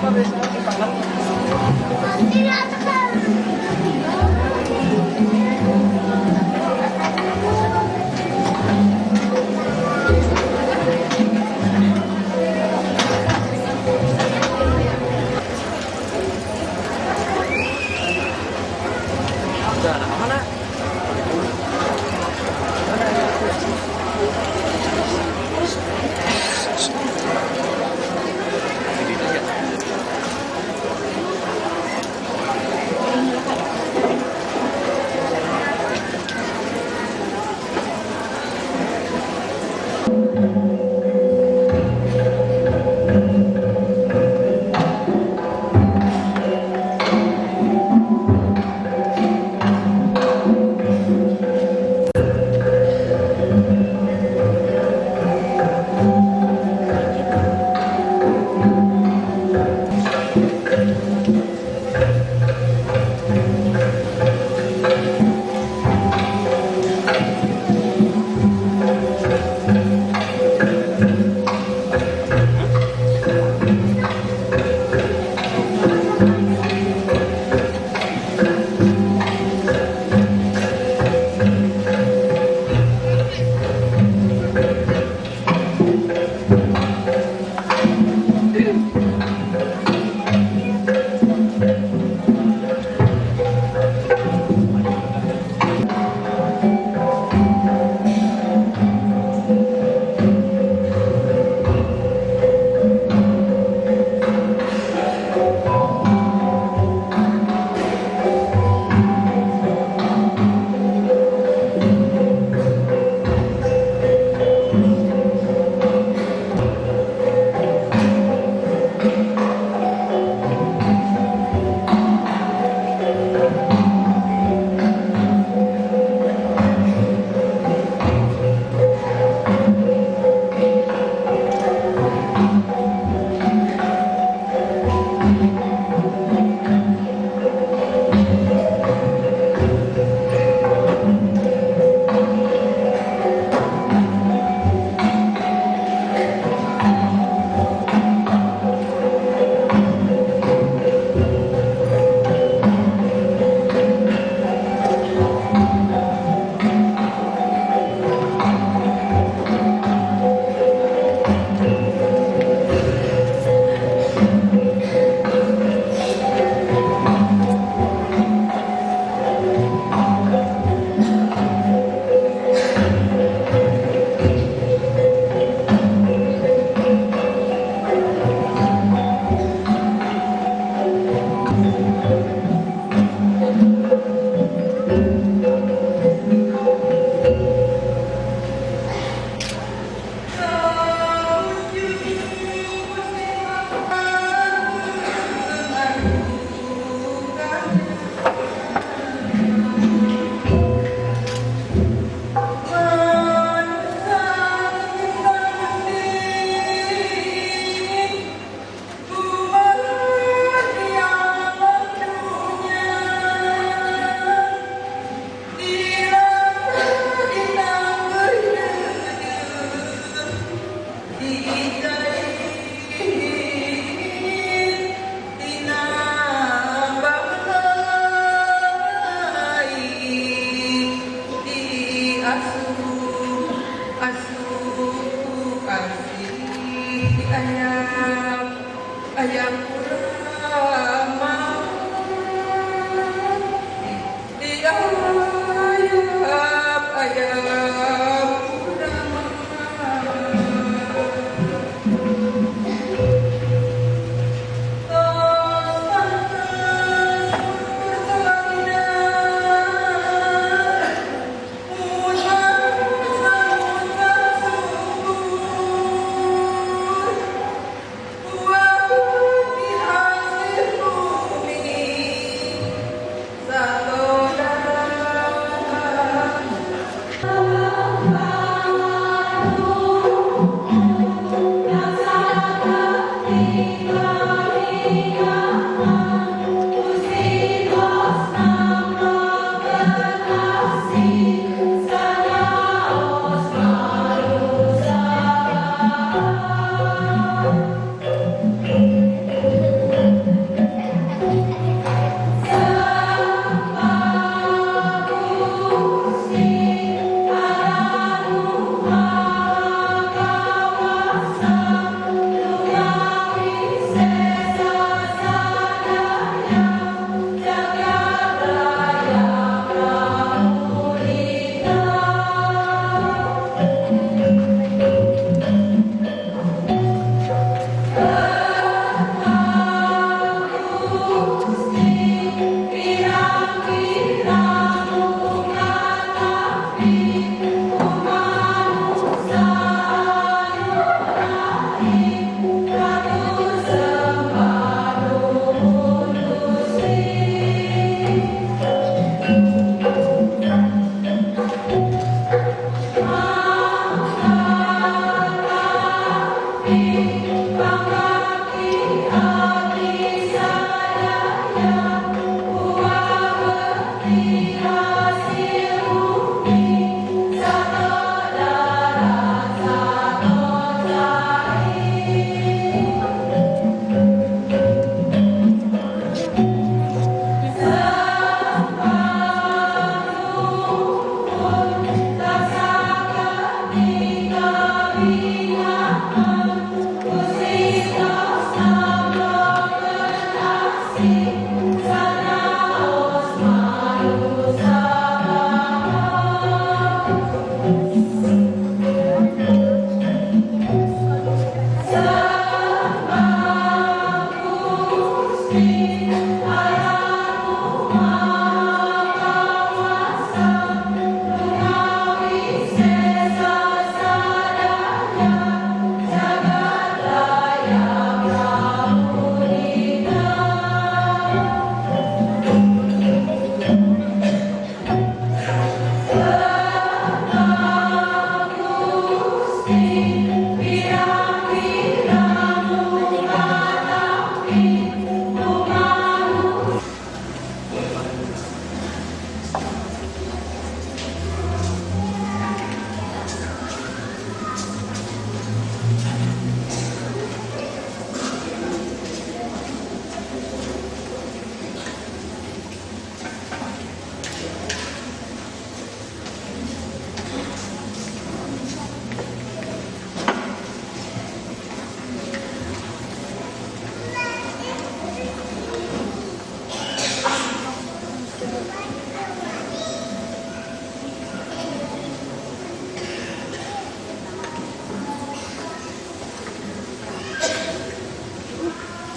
Whoa.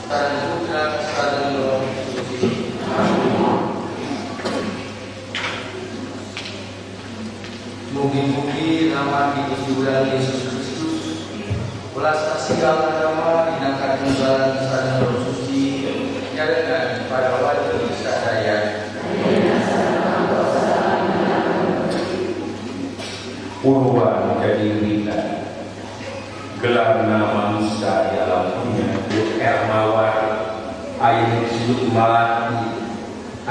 Sareng Putra sareng Roh Suci. Mugi-mugi rahmat di Gusti urang Yesus Kristus, welas asih Allah Rama dina katunggalan sareng Roh Suci nyarengan para wali sadaya. Purwa menjadi rita, gelar nama manusia di alam dunia R mawar, ayah disebut malaki,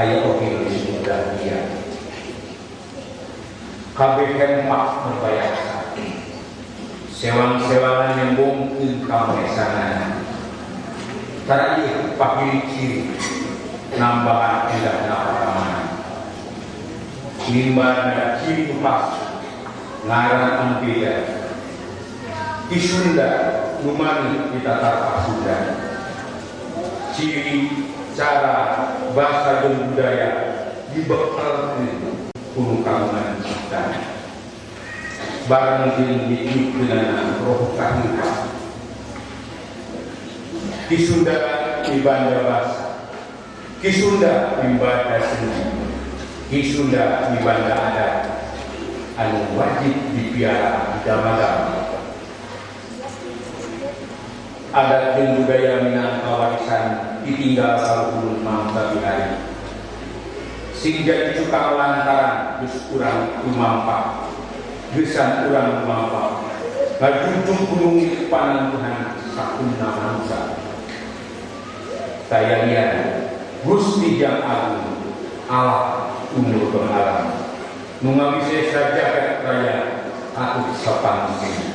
ayah oke disebut dahlia. Kabeh hempak merbayaksa, sewang-sewangan nyembungkeun kamesanana. Taraih pahili ciri, nambahan endahna patamanan. Limbahna ciri pas, ngaran anu beda. Di Sunda lumani di tatar Sunda. Ciri, cara, bahasa dan budaya dibekalkeun ku kagungan cipta. Bareng jeung ditiupkeunana roh kahirupan. Di Sunda mibanda bahasa, Ki Sunda mibanda seni, Ki Sunda mibanda adat anu wajib dipiara agama-agama. Adat dan budaya minangka warisan ditinggal saluhurun mangsa bihari. Sing jadi cukang lantaran geus urang lumampak, geusan urang lumampak, ngajunjung gunung panentuhan sakumna manusa. Tayalian Gusti Jang Agung Allah umur pengalam nu ngabisesa jagat raya atut sapangsi.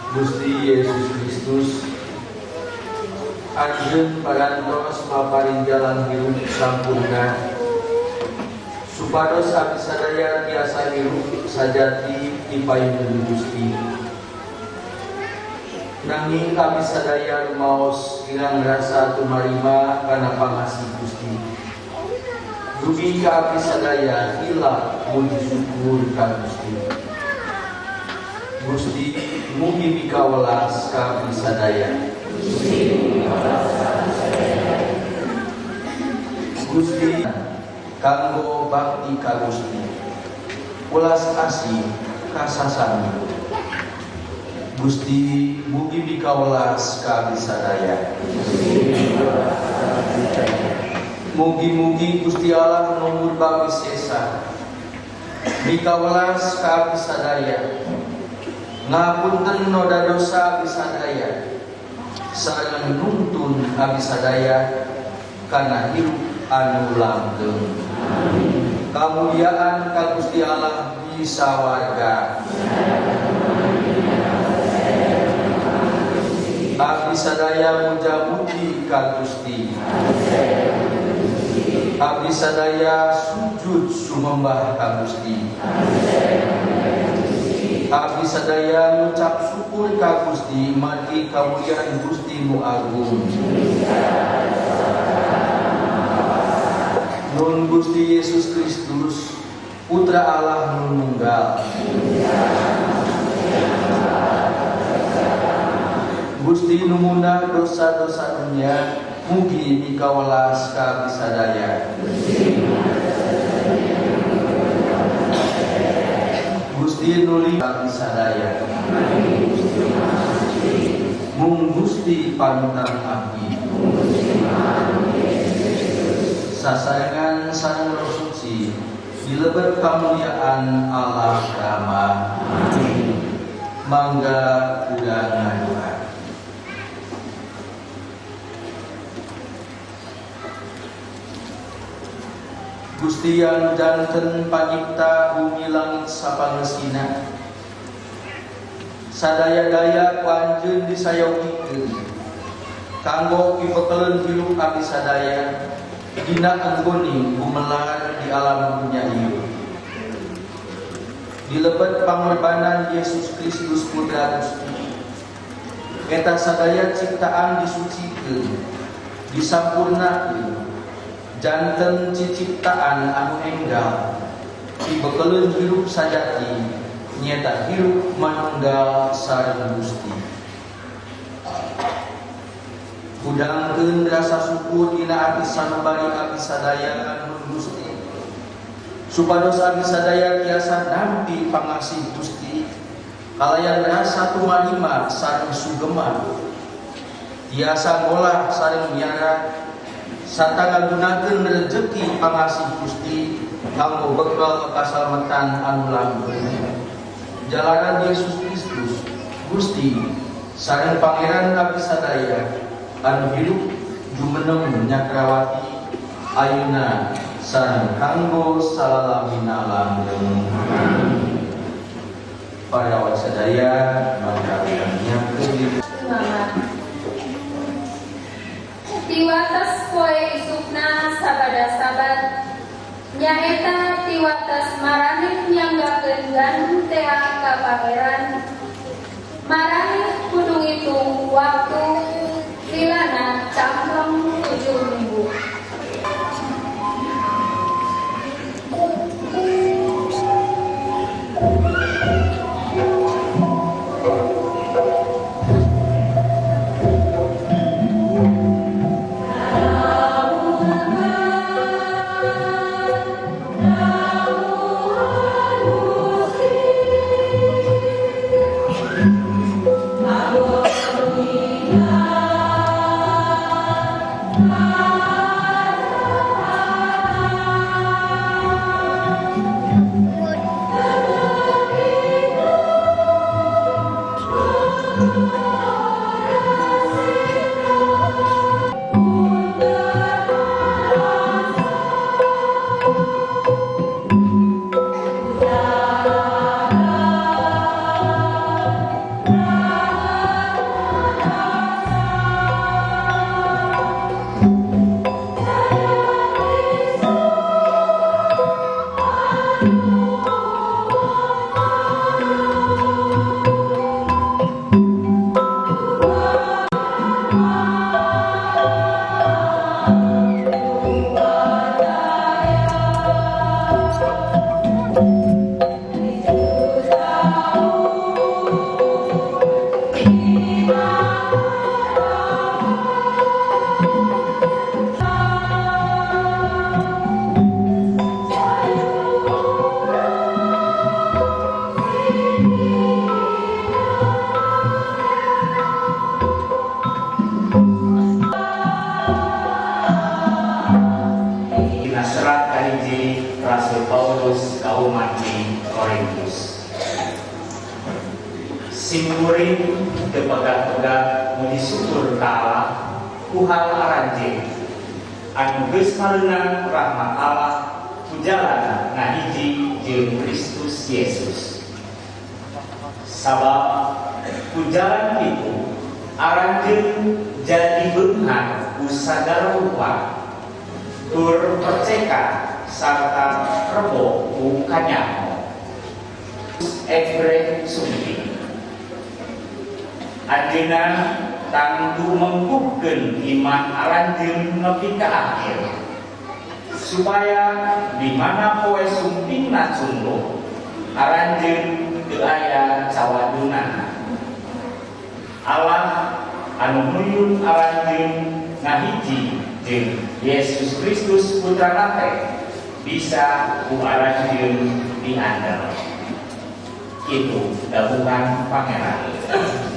Gusti Yesus Kristus, anjeun parantos maparin jalan hirup sampurna, supados abdi sadaya tiasa hirup sajati di payuneun Gusti. Nanging abdi sadaya rumaos kirang rasa tumarima kana pangasih Gusti. Dugi ka abdi sadaya hilap muji syukur ka Gusti. Gusti mugi mikawelas ka abdi sadaya. Gusti kanggo bakti ka Gusti, welas asih ka sasami. Gusti mugi mikawelas ka abdi sadaya. Mugi-mugi Gusti Allah nu murba wisesa mikawelas ka abdi sadaya, ngapunten noda dosa abdi sadaya, sareng nuntun abdi sadaya kana hirup anu langgeng. Kamuliaan ka Gusti Allah di sawarga. Abdi sadaya muja-muji ka Gusti. Abdi sadaya sujud sumembah ka Gusti. Abdi sadaya ngucap syukur ka Gusti margi kamuliaan Gusti nu agung. Nun Gusti Yesus Kristus, Putra Allah nu nunggal. Gusti nu mundar dosa-dosa dunia, mugi mikawelas ka abdi sadaya. Gusti nuli abdi sadaya. Mung Gusti panutan abdi. Sasarengan sareng Roh Suci dilebet kamuliaan Allah Rama. Mangga urang ngadoa. Gusti yang janten panyipta bumi langit sapangeusina, sadaya-daya ku anjeun disayogikeun kanggo pibekeleun hirup abdi sadaya dina anggoning gumelar di alam dunya ieu. Dilebet pangorbanan Yesus Kristus Putra Gusti, eta sadaya ciptaan disucikeun, disampurnakeun, janten ciciptaan anu enggal, pibekeleun hirup sajati, nyata hirup manunggal sareng Gusti. Hudangkeun rasa syukur dina ati sanubari abdi sadaya kanuhun Gusti. Supados abdi sadaya tiasa nampi pangasih Gusti kalayan rasa tumarima sareng sugeman. Tiasa ngolah sareng miara sarta ngagunakeun rejeki pangasih Gusti kanggo bekal kasalmetan anu langgeng. Jalaran Yesus Kristus Gusti sareng Pangeran abdi sadaya anu hirup jumeneng nyakrawati ayeuna sareng kanggo salalamina langgeng. Para awak sadaya mangga nyakeun. Tiwates poe isukna sabada sabat nyaeta tiwates maraneh nyanggakeun gandum tea ka pangeran. Maraneh kudu ngitung waktu lilana campleng 7 minggu. Rasul Paulus ka umat di Korintus. Simkuring teu pegat-pegat muji syukur ka Allah ku hal aranjeun anu geus meunang rahmat Allah ku jalan ngahiji jeung Kristus Yesus. Sabab ku jalan kitu aranjeun jadi beunghar ku sagala rupa tur perceka sarta rebo ku kanyaho ebre sumping. Anjeunna tangtu mengkuhkeun iman aranjeun nepi ka akhir supaya di mana poe sumpingna cunduk aranjeun teu aya cawaduna. Allah anu nuyun aranjeun ngahiji jeung Yesus Kristus putrana teh bisa ku aranjeun diandel. Itu dawuhan Pangeran. Oh.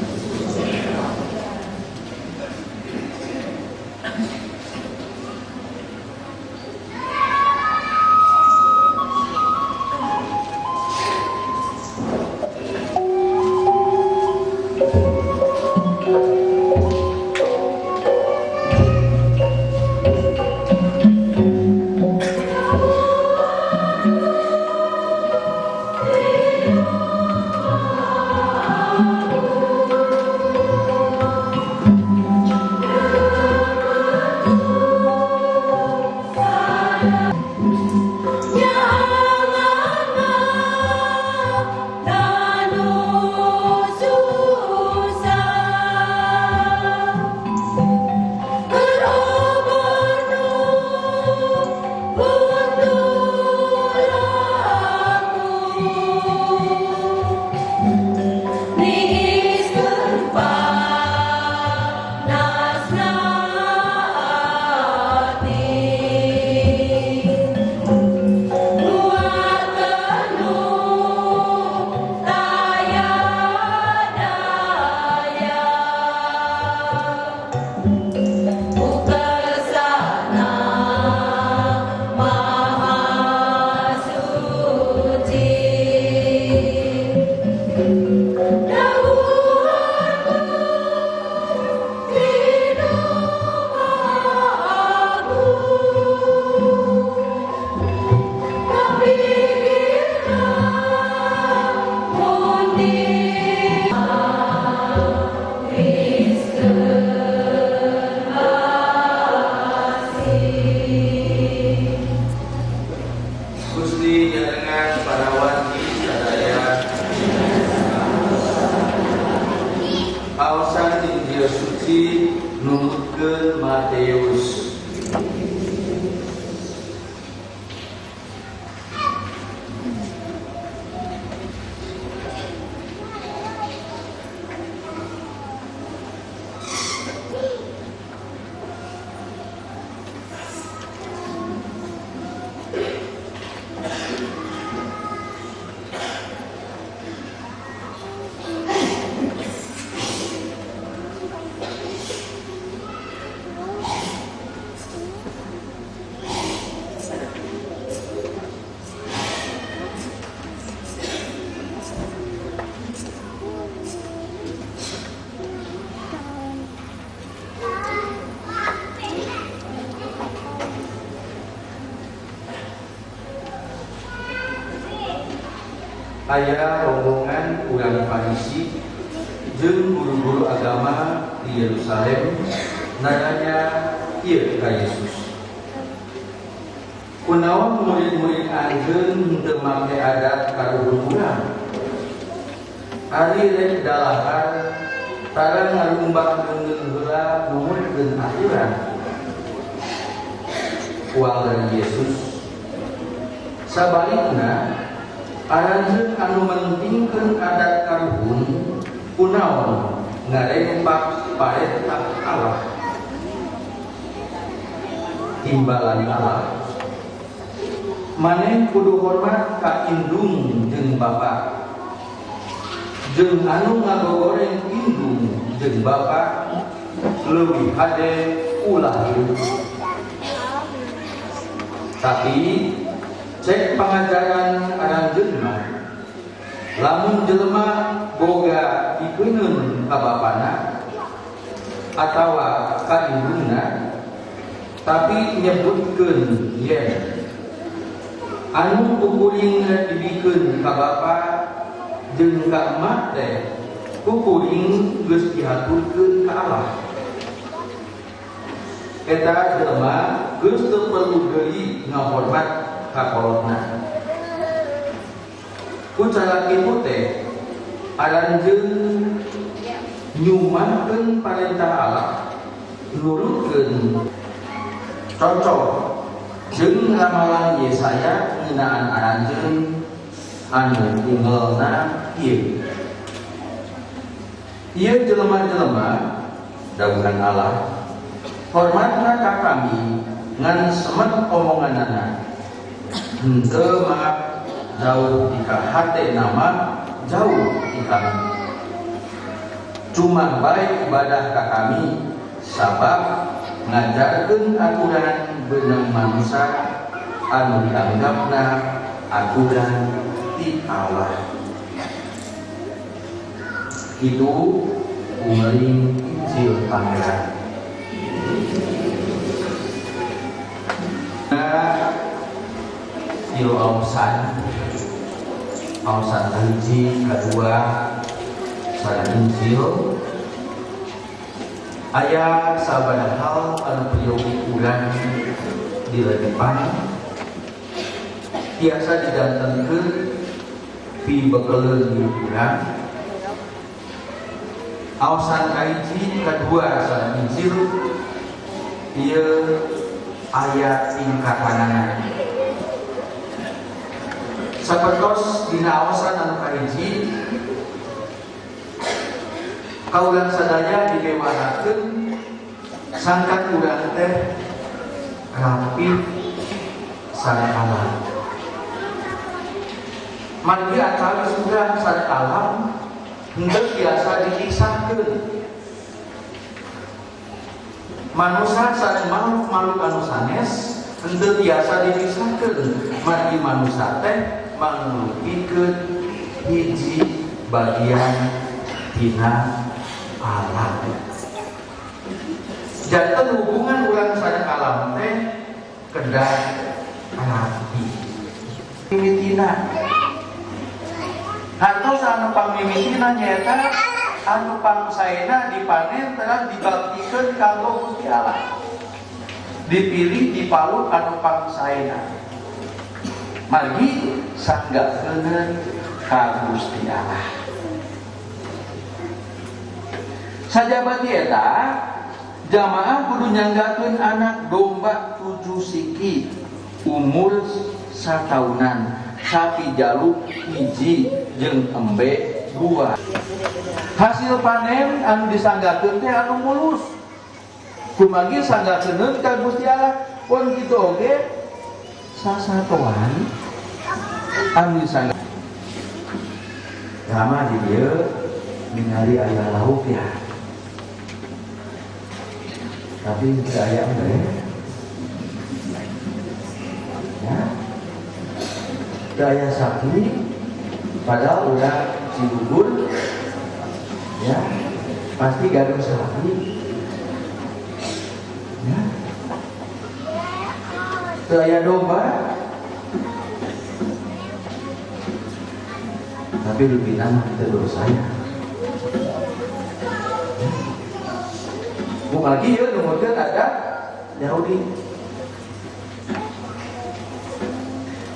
Aya rombongan urang Farisi jeung guru-guru agama di Yerusalem nanya ieu ka Yesus. Kunaon murid-murid anjeun henteu make adat karuhun urang? Ari rek dalahar tara ngarumbak leungeun heula numutkeun aturan. Uang Yesus. Sabalikna aranjeun anu mentingkeun adat karuhun kunaon ngarempak parentah Allah. Timbalan Allah. Maneh kudu hormat ka indung jeung bapa. Jeung anu ngagogoreng indung jeung bapa leuwih hade ulah hirup. Tapi cek pangajaran aranjeun mah lamun jelema boga dikeunkeun ka bapana atawa ka indungna tapi nyebutkeun yen anu kukuring dibikeun ka bapa jeung ka emak teh kukuring geus dihaturkeun ka Allah. Eta jelema geus teu perlu deui ngahormat ka kolotna. Ku cara kitu teh aranjeun nyumahkeun parentah Allah, nurutkeun cocok jeung ramalan Yesaya ngeunaan aranjeun anu unggelna ieu. Ieu jelema-jelema dawuhan Allah hormatna ka kami ngan semet omonganana henteu mah jauh di hate nama jauh di kami. Cuma baik ibadah ka kami sabab ngajarkeun aturan beunang manusia anu dianggapna aturan ti Allah. Itu unggeling Injil Pangeran. Tilu ausan, ausan hiji, kedua sareng Injil. Aya sabaraha hal anu peryogi urang di depan tiasa didantenkeun pibekeleun hirup urang. Ausan kahiji, kedua sareng Injil ieu aya tingkatanana. Sapertos dina awasan anu kahiji kaulang sadaya dibewanakeun sangkan urang teh rapi sareng alam. Margi antawis urang sareng alam henteu biasa dipisahkeun. Manusia sareng makhluk-makhluk anu sanes henteu biasa dipisahkeun. Margi manusia teh mangrupikeun hiji bagian tina alam. Janten hubungan urang sareng alam teh kedah rapi. Mimitina hartos anu pangmimitina nyaeta anu pangsaena dipanen telah dibaktikeun kanggo Gusti Allah. Dipilih dipalu anu pangsaena. Margi sanggakeun ka Gusti Allah. Sajabati eta jamaah kudu nyanggakeun anak domba 7 siki umur sataunan, sapi jaluk 1 jeung embe 2. Hasil panen anu disanggakeun teh anu mulus. Kumargi sanggakeun ka Gusti Allah pun kitu oge sasatoan anu disanggakeun. Lama di dieu ningali aya lauk ya. Tapi teu aya embe. Ya. Teu aya sapi padahal udah Cibubur ya pasti gaduh sapi ya. Teu aya domba. Tapi lebih nama kita dosa ya. Lagi ya numutkeun ada Yahudi.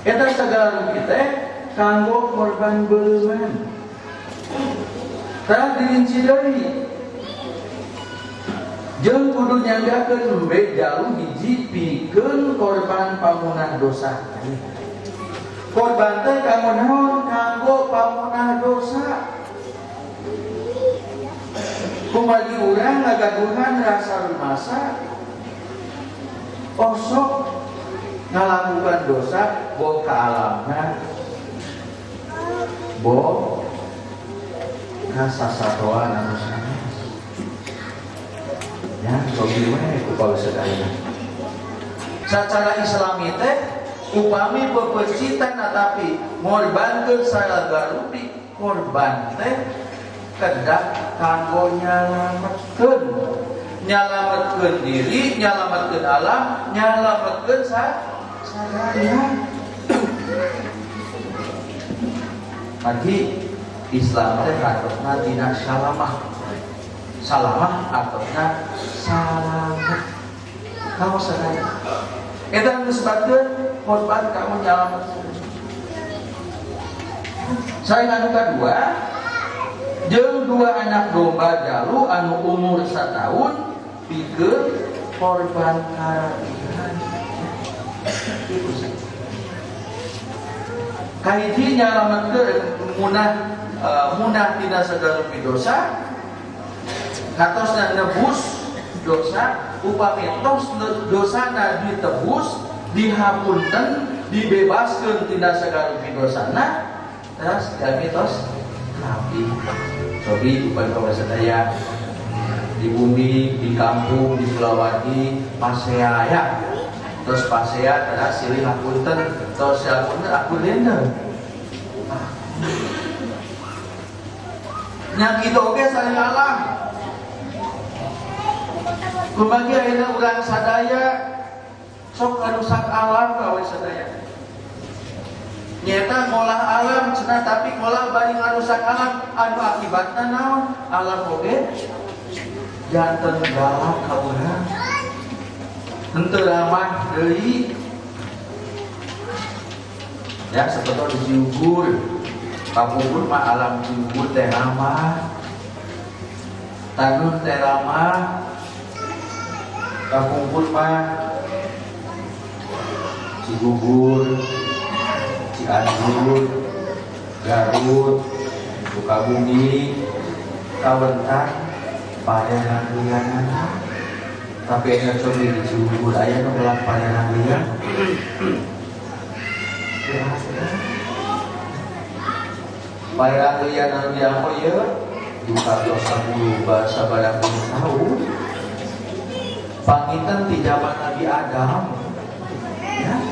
Eta sagala rupi teh kanggo korban beuleum. Tah dirinci deui. Jeung kudu nyanggakeun embe jalu hiji pikeun korban pamunah dosa. Korban teh kanggo naon? Kanggo pamunah dosa. Kumargi urang ngagaduhan rasa rumasa osok ngalakukan dosa boh ka alamna boh ka sasatoan anu sanes. Ya, cobi we ku pausadaya. Sacara Islami teh upami pepecitan atapi ngorbankeun sagala rupi korban teh kedah kanggo nyalametkeun, nyalametkeun diri, nyalametkeun alam, nyalametkeun sadaya. Lagi Islam teh artosna dina salamah. Salamah artosna salamet. Kamu sadaya. Eta nu disebutkeun korban kamu nyalametkeun. Saing anu kadua, jeung dua anak domba jalu anu umur sataun pikeun korban karapihan. Kahiji nyalametkeun munah tina sagala rupi dosa, katosna nebus dosa, upami tos dosana ditebus, dihapunten, dibebaskeun tina sagala rupi dosana, terus kami tos rapi. Cobi upami sadaya di bumi, di kampung, di Sulawesi, pasea ya. Terus pasea terus silih hapunten, terus hapunten aku leuneun. Nya kitu oge saling alam. Kumaha ayeuna urang sadaya sok ngarusak alam ka we sadaya. Nyata ngolah alam cenah tapi ngolah bari ngarusak alam anu akibatna naon? Alam oge janten galak ka urang. Henteu ramah deui. Ya seperti di Cigugur. Kapungkur mah alam Cigugur teh ramah. Tanun teh ramah. Kapungkur mah Cigugur, Cianjur, Garut, Sukabumi, kawentar parenan lianana. Tapi aya cobi di Cigugur aya nu ngelak parenan lian. Parenan lian anu dianggo ieu duka tos 10 sabaraha puluh tahun. Panginten ti zaman Nabi Adam. Ya.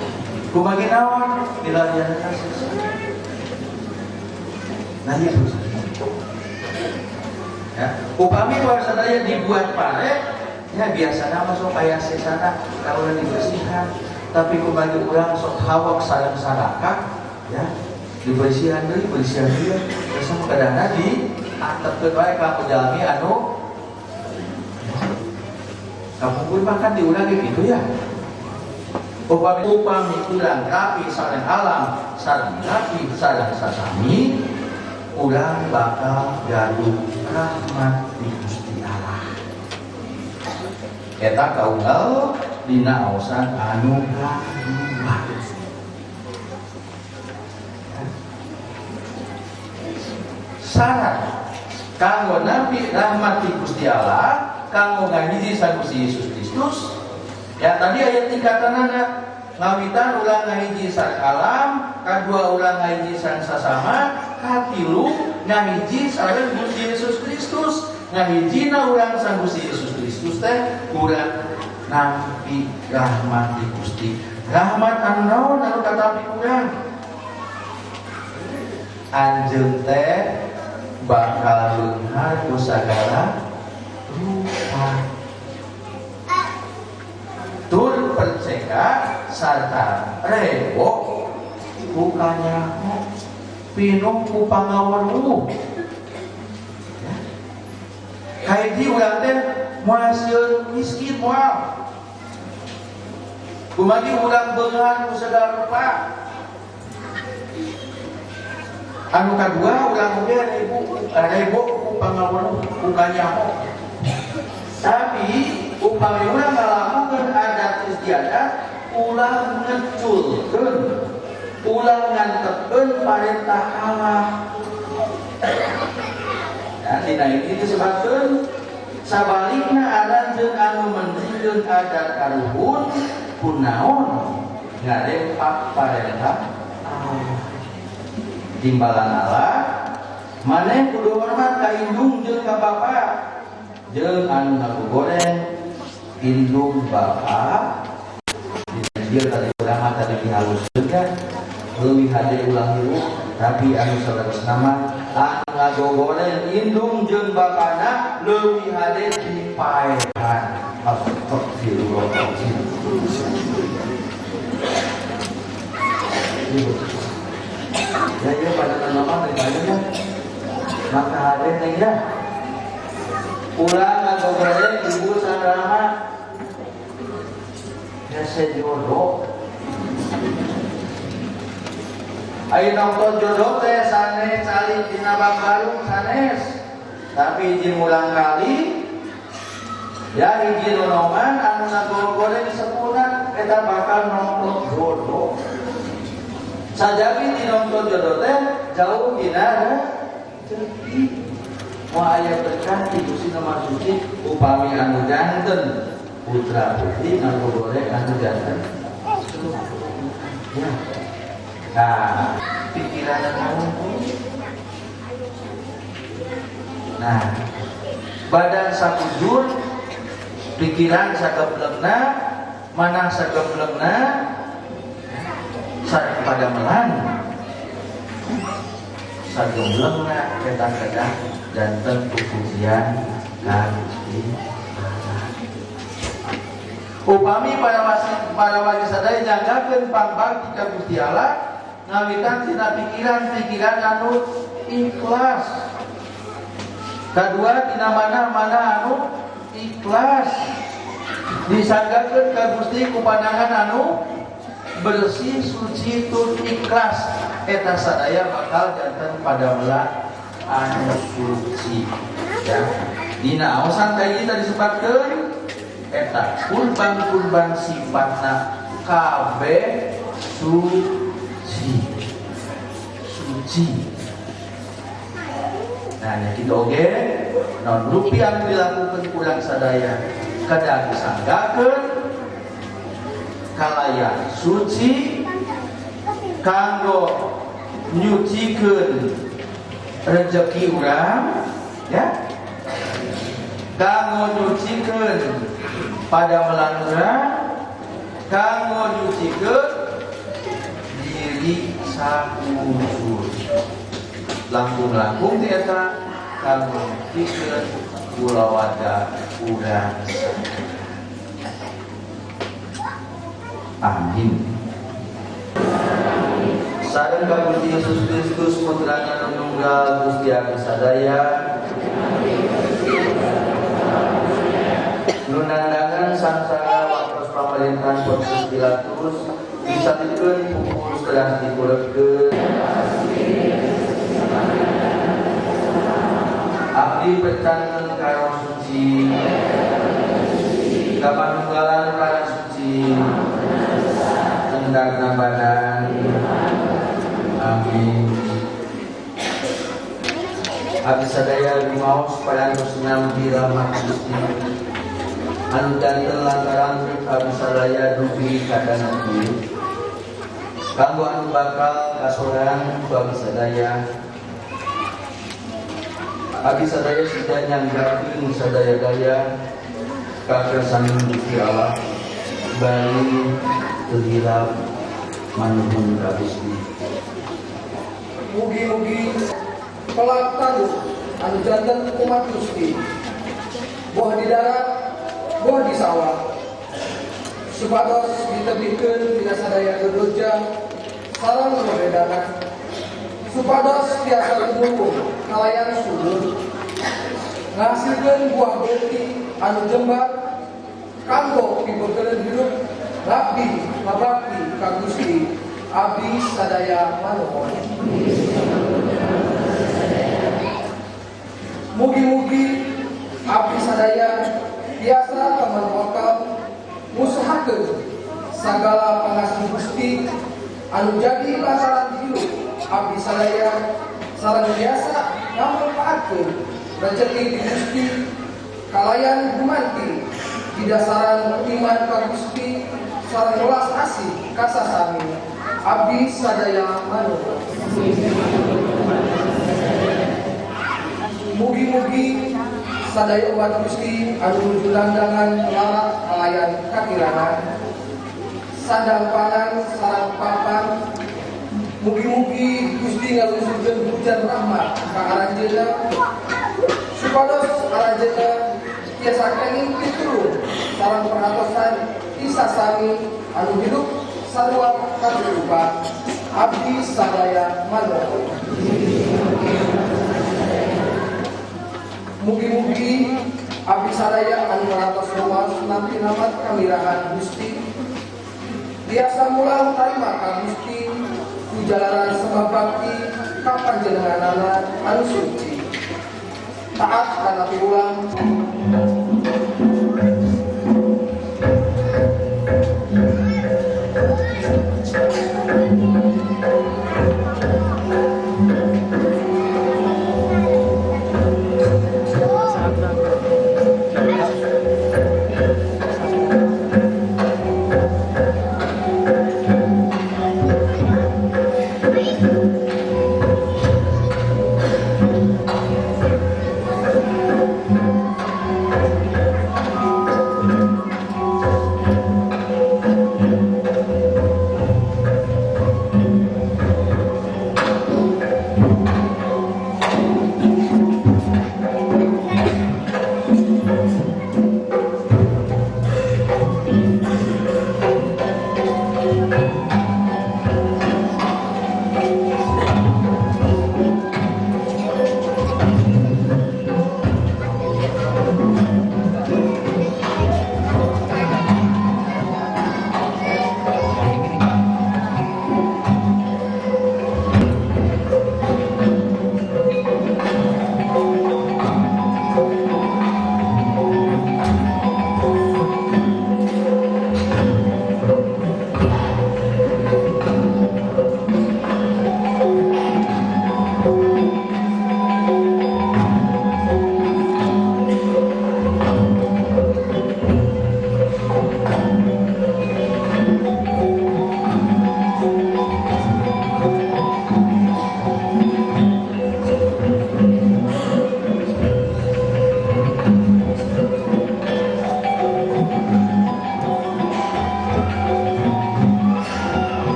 Kumaha naon milarian kasus. Nah ieu. Ya, upami sadaya dibuat pare, ya biasana mah sok aya sesana lamun dibersihan, tapi kumaha urang sok hawak sareng sadakah, ya. Dibersihan deui, bersihan deui, terus kadangna di antepkeun wae ka jalmi anu kapungkur mah kan diulang gitu ya. Upami urang rapi sareng alam, sareng rapi sareng sasami, urang bakal gaduh rahmat di Gusti Allah. Eta kaunggal dina aosan anu kadua. Syarat kanggo nampi rahmat di Gusti Allah, kanggo ngahiji sareng Gusti Yesus Kristus. Ya tadi ayat tingkatanana ngawitan ulang ngahiji sareng alam, kadua ulang ngahiji sareng sasama, katilu ngahiji sareng Gusti Yesus Kristus. Ngahijina urang sareng Gusti Yesus Kristus teh urang nampi rahmat di Gusti. Rahmat anu naon anu katampi urang? Anjeun teh bakal leunghar ku sagala rupa. Tur perceka sarta rewok ku kanyaho. pinuh ku pangaweruh. Ya. Kahiji urang teh moal sieun miskin moal. Kumagi urang beunghar ku segala rupa. Anu kadua urang oge rebo ku pangaweruh ku kanyaho. Tapi upami urang ngalakukeun adat istiadat ulah ngeculkeun, ulah ngantepkeun parentah Allah. Dan dina ini disebutkeun sabalikna aranjeun anu mentingkeun adat karuhun kunaon ngarempak parentah Allah. Timbalan Allah maneh kudu hormat ka indung jeung ka bapa jeung anu ngagogoreng indung bapa. Dia tadi urang tadi dihaluskeun kan leuwih hade ulah hirup tapi anu saleresna mah anu ngagogoreng indung jeung bapana leuwih hade dipaehan. Astagfirullahaladzim. Ya ya pada nama dari ya maka hade neng ya urang ngagogoreng ibu sareng hese jodoh. Ayo nonton jodoh teh sanes calik dina bangbarung sanes. Tapi izin ulang kali ya izin nonoman anu ngagoreng sepuna eta bakal nonton jodoh. Sajami di nonton jodoh teh jauh dina rezeki. Moal aya berkah ti Gusti Maha Suci upami anu janten putra putri ngagoreng anu janten. Ya. Nah, pikiran anu. Nah, badan sakujur, pikiran sageblengna, manah sageblengna, sareng padamelan sageblengna eta kedah janten pujian ka Gusti Allah. Upami para wali sadaya nyanggakeun pangbakti ka Gusti Allah ngawitan tina pikiran-pikiran anu ikhlas. Kadua tina manah-manah anu ikhlas. Disanggakeun ka Gusti ku pandangan anu bersih suci tur ikhlas. Eta sadaya bakal janten padamelan anu suci. Ya. Dina aosan kayi tadi disebutkeun eta kurban-kurban sifatna kabeh suci. Suci. Nah, nya kitu oge naon rupi anu dilakukeun kurang sadaya kedah disanggakeun kalayan suci kanggo nyucikeun rejeki urang ya, kanggo nyucikeun padamelan urang, kanggo nyucikeun diri sakujur. Langkung-langkung ti eta kanggo nyucikeun kulawarga urang. Amin. Sareng ka Gusti Yesus Kristus putrana nu nunggal Gusti abdi sadaya nu nandangan sangsara waktos pamerintahan Pontius Pilatus disalibkeun pupus teras dikurepkeun. Abdi percanten ka Roh Suci ka panunggalan para suci endang badan. Amin. Abdi sadaya rumaos parantos nampi rahmat Gusti anu janten lantaran abdi sadaya dugi ka dana ieu kanggo anu bakal kasorang ku abdi sadaya. Abdi sadaya sida nyanggakeun sadaya-daya ka kersaning Gusti Allah bari teu hilap manuhun ka Gusti. Mugi-mugi kelak tangguh anu janten umat Gusti boh di darat boh di sawah supados ditebihkeun dina sadaya dodoja sareng bedana Supados tiasa tumurun kalayan subur ngahasilkeun buah beuti anu jembar kanggo pibeukeun hidup ngabdi ngabakti ka Gusti. Abdi sadaya manuhun. Mugi-mugi abdi sadaya tiasa teman wakal ngusahakeun sagala pangasih Gusti anu jadi lantaran hidup abdi sadaya sareng biasa ngamanfaatkeun rejeki di Gusti kalayan gumanti di dasaran iman ka Gusti sareng welas asih ka sasami. Abdi sadaya manuhun. Mugi-mugi sadaya umat Gusti anu nuju dandangan lara kalayan kakirangan sandang pangan sareng papan. Mugi-mugi Gusti ngalusurkeun hujan rahmat ka aranjeunna supados aranjeunna tiasa kenging pitulung sareng perhatosan ti sasami anu hidup sarua kahirupan. Abdi sadaya manuhun. Mugi-mugi abdi sadaya anu marantos ruas nampi namat kamirahan Gusti tiasa mulang tarima ka Gusti ku jalaran sebab bakti ka panjenenganana anu suci. Taat kana piwulang.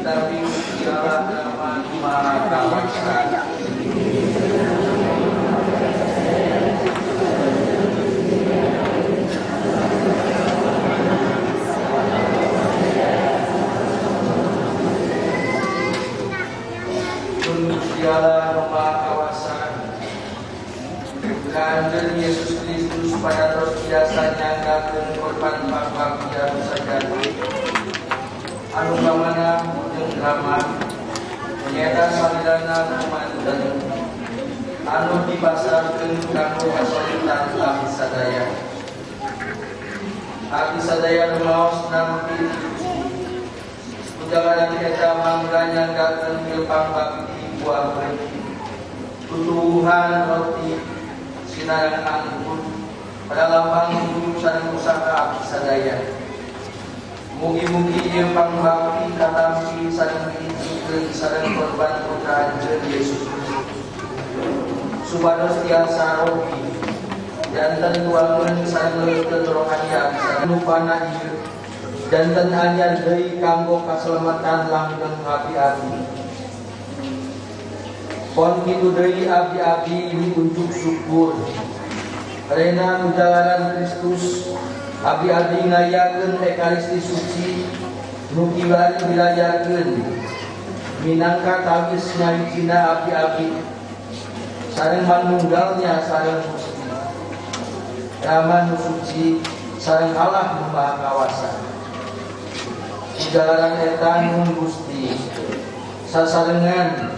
ditampi Gusti Allah Rama Maha Kawasa. Gusti Allah Maha Kawasa, Kanjeng Yesus Kristus pada terus biasa nyanggakeun korban pangpakti anu sajati anu kamanah jeung ramah nyaeta salirana kumanten anu dipasarkeun kanggo kasolitan abdi sadaya. Abdi sadaya rumaos nampi Gusti kujalaran eta mangga nyanggakeun pangpakti buah roti tutuwuhan roti sinarang anggur pada lambang hidup sareng pusaka abdi sadaya. Mugi-mugi ieu pangbakti katampi sareng diijikeun sareng korban putra Anjeun Yesus Kristus supados tiasa robi janten tuangeun sareng leukeun rohani abdi sadaya nupana ieu janten anyar deui kanggo kaselamatan langgeng abdi-abdi. Pon kitu deui abdi-abdi miunjuk syukur karena kujalaran Kristus abdi-abdi ngayakeun Ekaristi suci nu kiwari dirayakeun minangka tawis nyahijina abdi-abdi sareng manunggalnya sareng Gusti Rama nu suci sareng Allah nu Maha Kawasa. Kujalaran eta nun Gusti sasarengan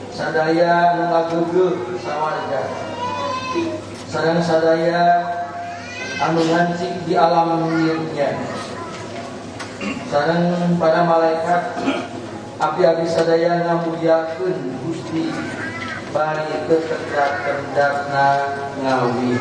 sadaya nu ngageugeuh sawarga sareng sadaya anu ngancik di alam nirnya sareng para malaikat abdi-abdi sadaya ngamuliakeun Gusti bari ketedak-tendakna ngawi.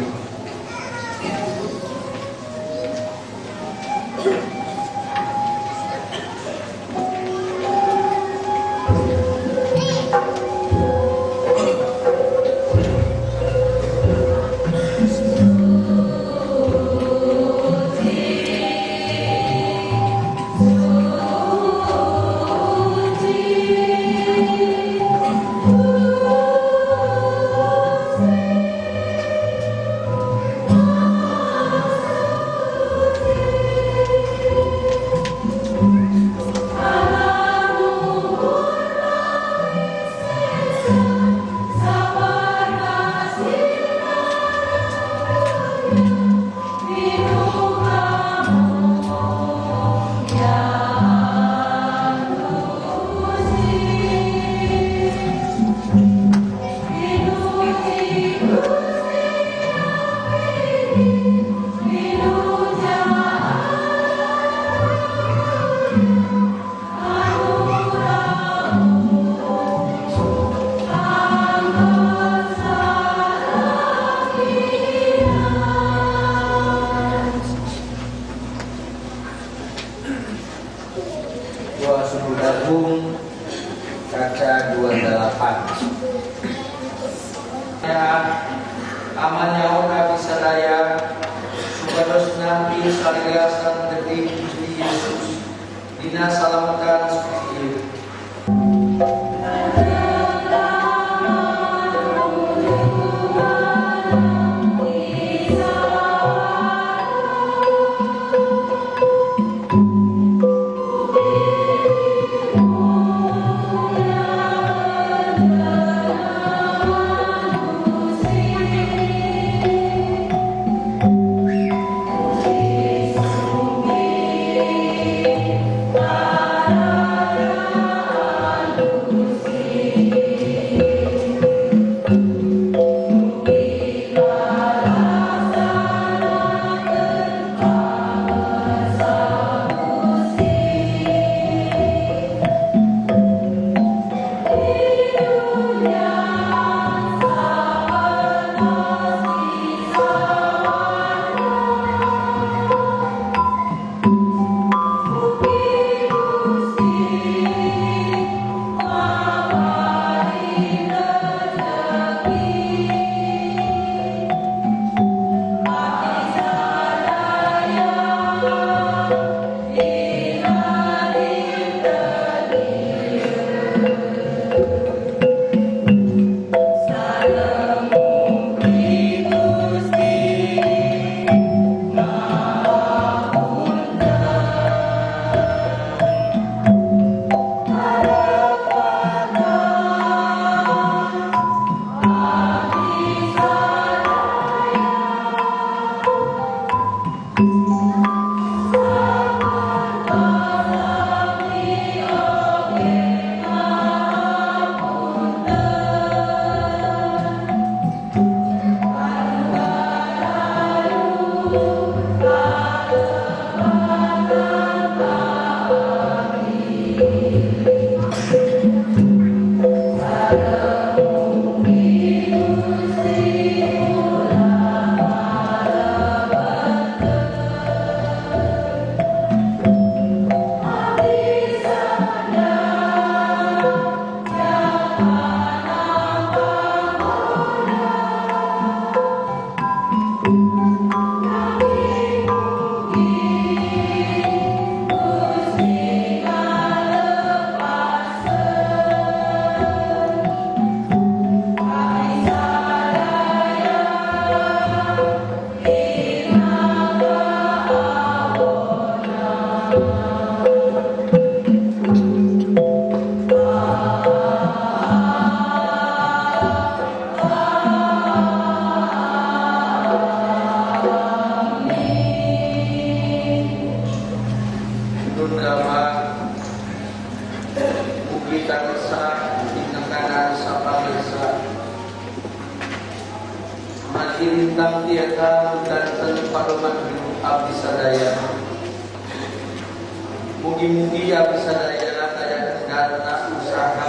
Kaca 28. Aman nyawa kami sadaya supados nampi salira sareng detik Gusti Yesus dina salamatan suci ieu. Thank you. Panti eta danten padoman hidup abdi sadaya. Mugi-mugi abdi sadaya aya dana usaha.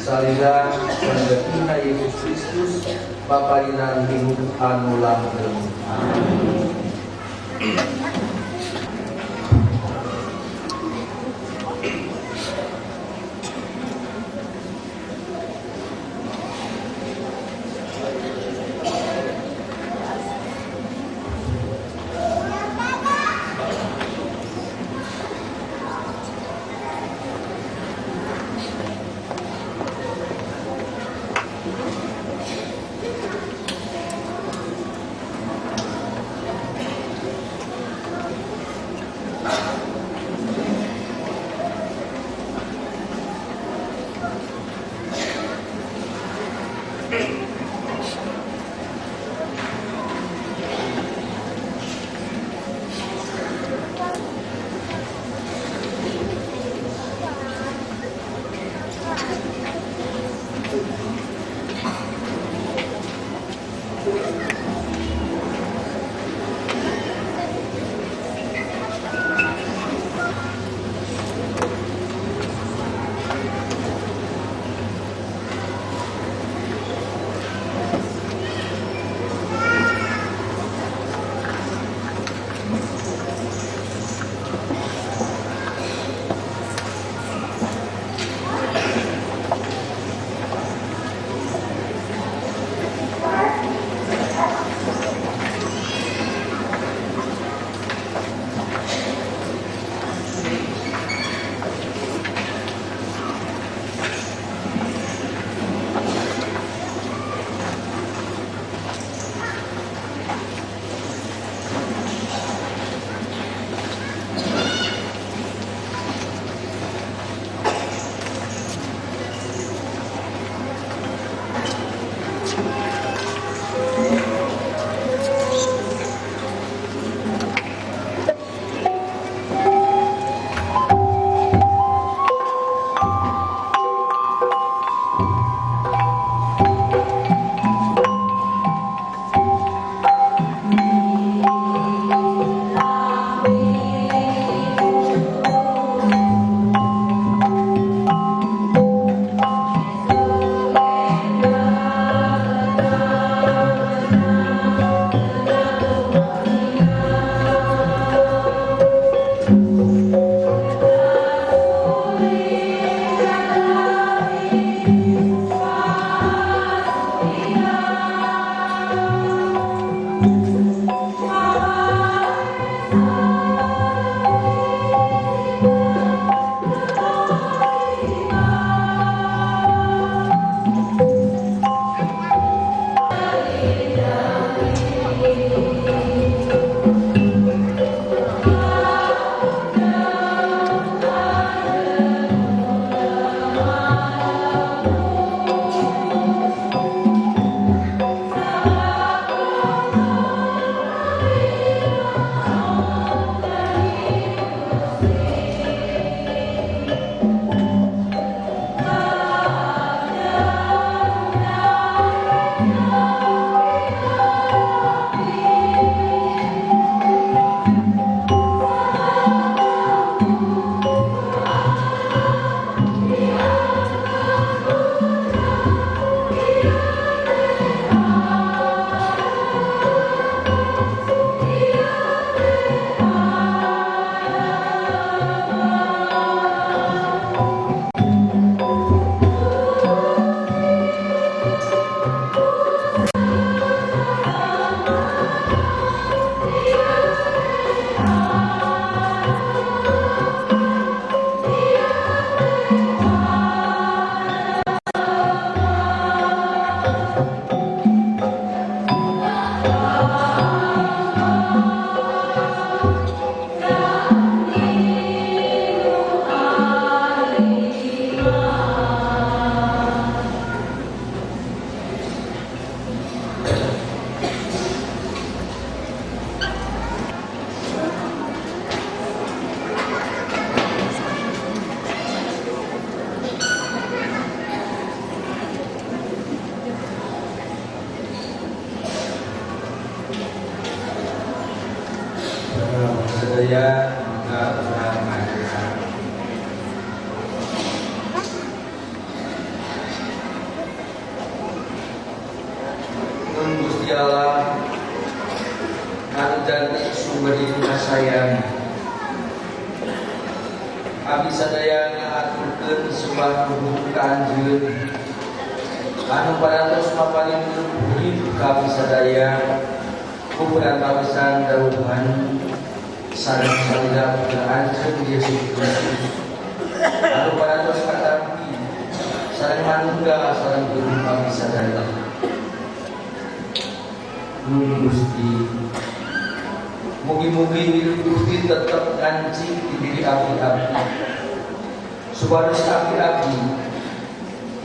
Salira pendekina Yesus Kristus paparinan hidup anu langgeng. Amin. sadaya muga urang ngajaran. Nun Gusti Allah anu janten sumber kasayang. Abdi sadaya ngahaturkeun sembah nuhun ka anjeun anu parantos maparin hidup ka abdi sadaya ku perantawisan dauhan sareng salira putra anjeun Yesus Kristus anu parantos katampi sareng manunggal sareng hidup abdi sadaya. Nun Gusti, mugi-mugi hidup Gusti tetep ngancik di diri abdi-abdi supados abdi-abdi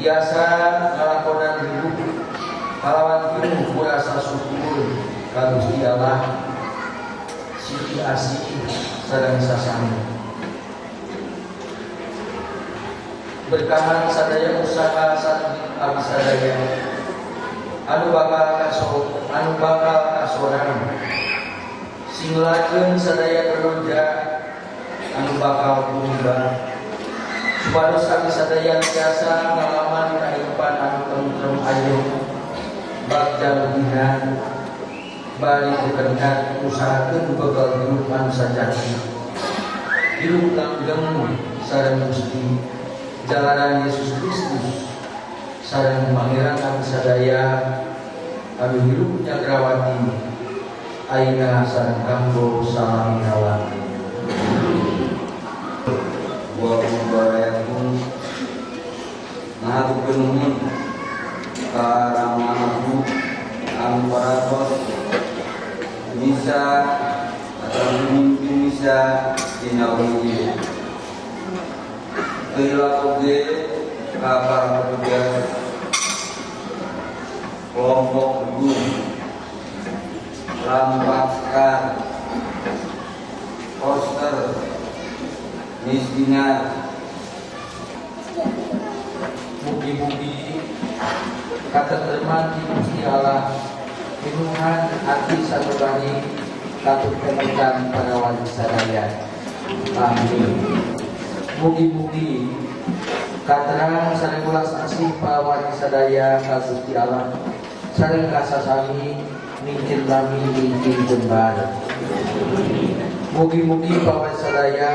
tiasa ngalakonan hidup kalawan pinuh ku rasa syukur ka Gusti Allah siti asih sareng sasami. Berkahan sadaya usaha sareng abdi sadaya anu bakal kasorang sing lajeng sadaya doroja anu bakal tumbang supados abdi sadaya tiasa ngalaman kahirupan anu tentrem ayom bagja lebihan bari bekerja usahakeun bekal hirup anu sajati hirup langgeng sareng Gusti jalanan Yesus Kristus sareng Pangeran abdi sadaya anu hirup nyagrawati ayeuna sareng kanggo salami-lami. Wa mubarakun ngahaturkeun nuhun ka Rama Abu anu parantos misa atau mimpin misa dina wengi ieu. Teu oge ka para petugas kelompok gedung lampaskan poster misdinar. Mugi-mugi katenteman di Gusti Allah pinuhan ati sanubari katut kemetan para wali sadaya. Amin. Mugi-mugi katerang sareng welas asih para wali sadaya ka Gusti Allah sareng kasasami mingkin lami mingkin jembar. Mugi-mugi para wali sadaya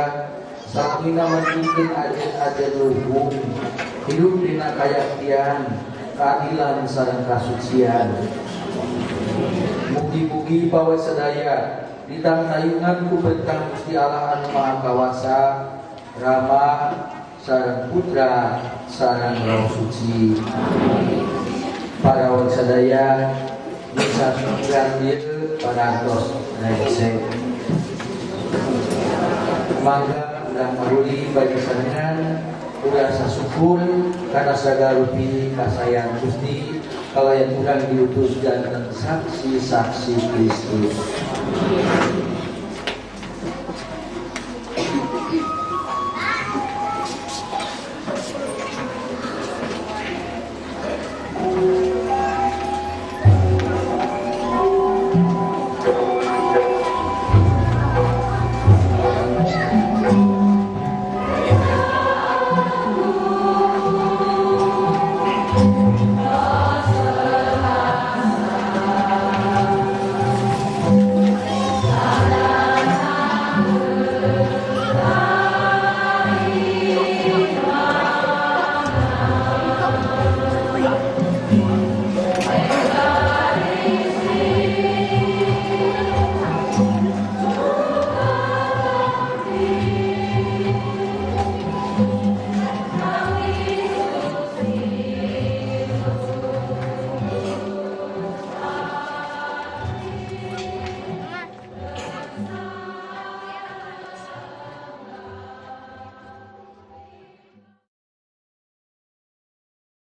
salamina mengikuti ajen-ajen luhung hidup dina kayaktian keadilan sareng kasucian. Mugi-mugi pawe sadaya ditangtayungan ku berkah Gusti Allah anu Maha Kawasa, Rama sareng Putra sareng Roh Suci. Para wali sadaya misa syukuran ieu parantos rengse. Mangga urang maruli bagi sarengan urang sasukur kana sagala rupi kasayang Gusti kalayan urang diutus janten saksi-saksi Kristus.